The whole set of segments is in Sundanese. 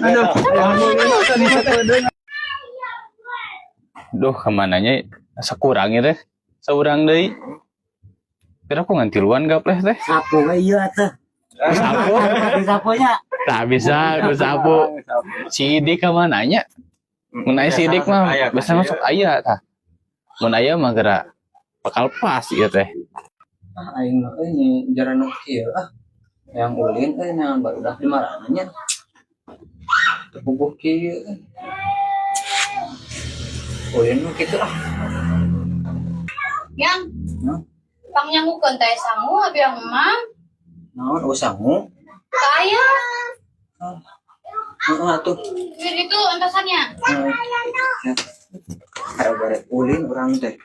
Aduh, duh, kemananya asa kurang ya teh. Saurang deui. Kira aku ngan tiluan gapleh teh. Sapu we ieu atuh. Sapu. Sapunya. Tak bisa, ku sapu. Si Idik kamananya? Mun aya si Idik mah biasa masuk aya tah. Mun aya mah geura bakal pas ieu teh. Ah, aing mah euy jarang nu kieu ah. Yang ulin euy yang barudak di marana nya. Teu puguh kieu euy. Ulin mah kitu ah. Yang Nah. pangnyangukeun teh sangu abi yang mah. Naon oh sangu? Teu aya. Heeh atuh. Jadi itu antosannya. Gara-gara ulin urang teh.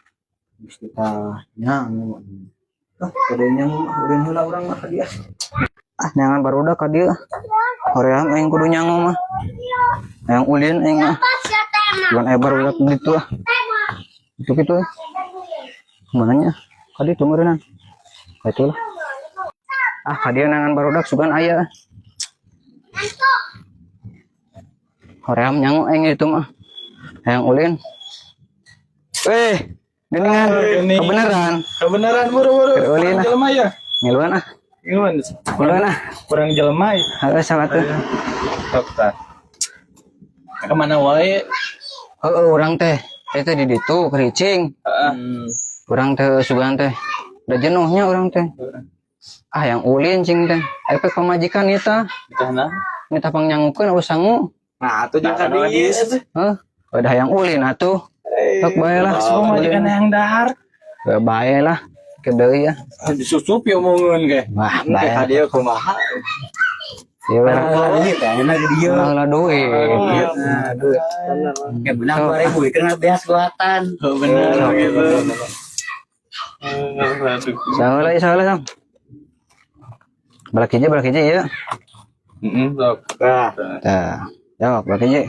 Geus kita nyangu. Ah, kudu nyangu mah ulin heula urang mah ka dieu. Ah, nyangan barudak ka dieu. Hoream aing kudu nyangu mah. Yang ulin aing mah. Bukan aya barudak ditu ah. Itu kitu. Mananya? Ka ditu meureunnan. Ka itu lah. Ah, ka dieu nangan barudak sugan aya. Hoream nyangu aing itu mah. Hayang ulin. Eh, geningan. Kebenaran. Kebenaran buru-buru. Keur ulin ah. Jelema ya. Ngiluan ah. Ngiluan. Ngiluan ah. Kurang jelema ya. Heeh, salah tuh. Sok tah. Kemana wae? Heeh, urang teh. Teh di ditu kericing. Heeh. Urang teh sugan teh. Udah jenuhnya urang teh. Ah, yang ulin cing teh. Aya pe pamajikan ieu tah. Tah nah. Minta pangnyangukeun eueuh sangu. Nah, atuh jangan ka dieu. Heuh, udah yang ulin atuh. Sok bae lah. Pamajikan yang dahar. Bae bae lah. Ke deui ya. Disusupi omongan ge. Wah, bae. Ka dieu kumaha? Ieu lah. Duit teh enak di dieu. Lah duit. Nah, duit. Kayak benang 2000 kena beas buatan. Bener gitu. Salah salah sam. Balak hiji ya. Heeh, sok. Nah, Tah. Jawab balak hiji.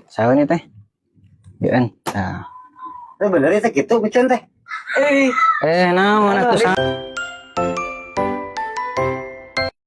Salah nih teh. Yeun. Tah. teh bener teh kitu piceun teh. Eh, naon atuh?